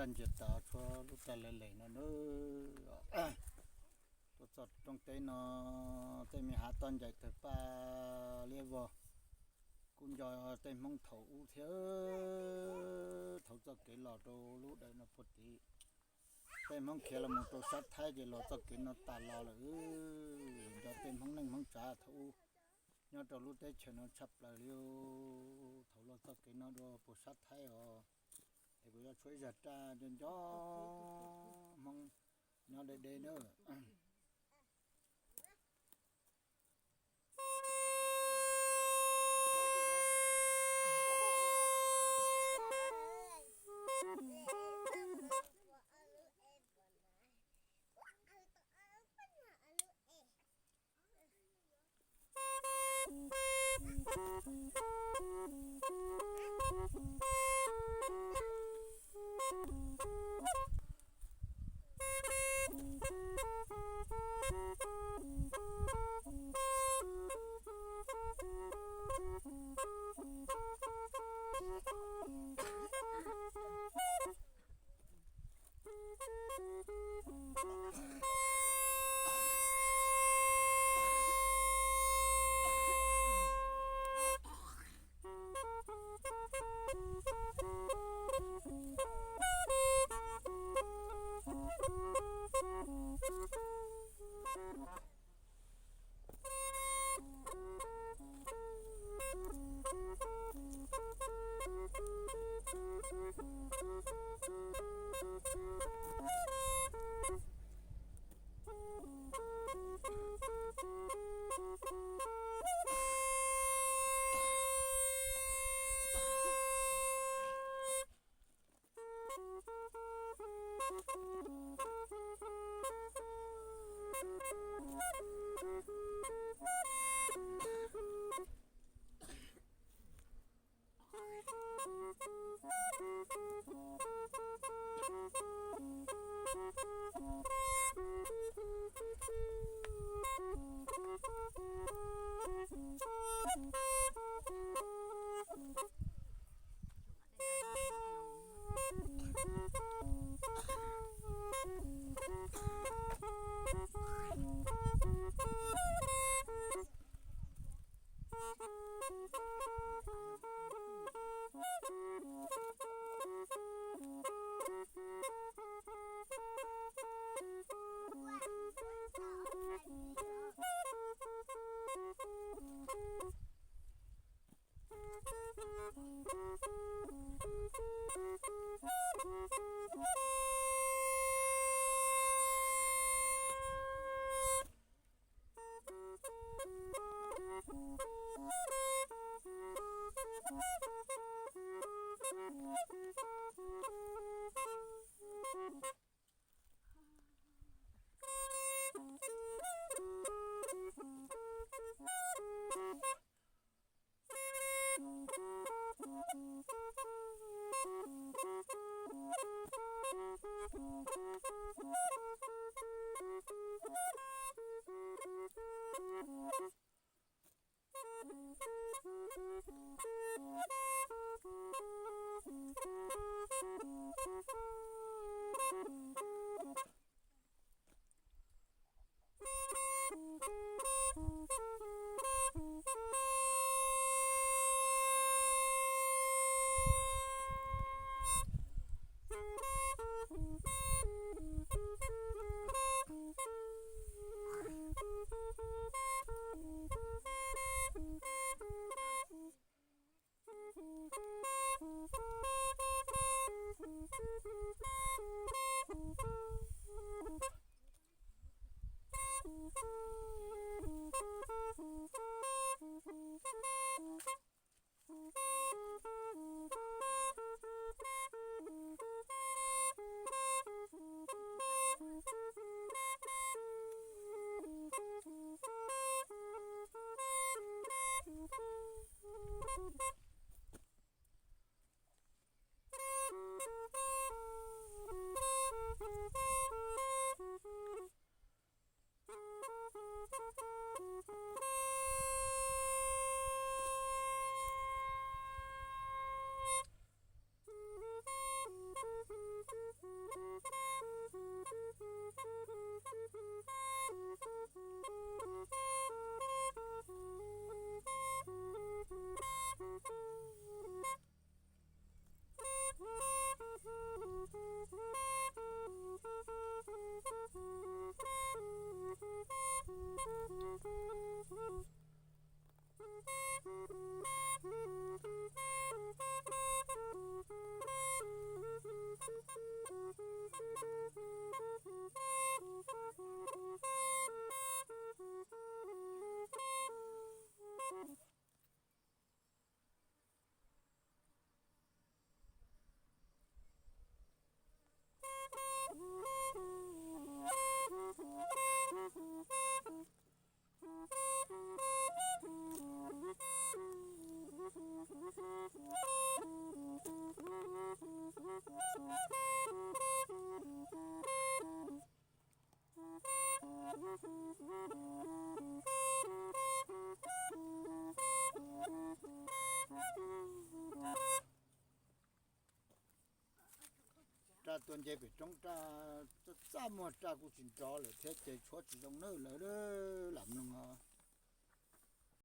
Ntsia tas tshuav lub raj le le no na. Tuaj txog rooj teb no, tej me hav toj ncaim tawg paj liab vog, kuj nco tej Hmoob thaum ub thiab. Thaum txoj kev los rau lub dawm no puag tid, tej Hmoob khiav los mus rau sab Thaib ces los txoj kev no tas los lawm. Nco tej Hmoob neej Hmoob tsav thaum ub nyob rau lub teb chaws no tshaj plaws li. Thaum los txoj kev no dua puag sab Thaib os, es kuv yuav tshuab ib zaj raj nco nco Hmoob nyob deb deb na. Raj tuaj nce pem roob, raj txaj muag, raj kuj tsis nrov lawm thiab ces tshuab tsis zoo nawb lawv, lam mloog.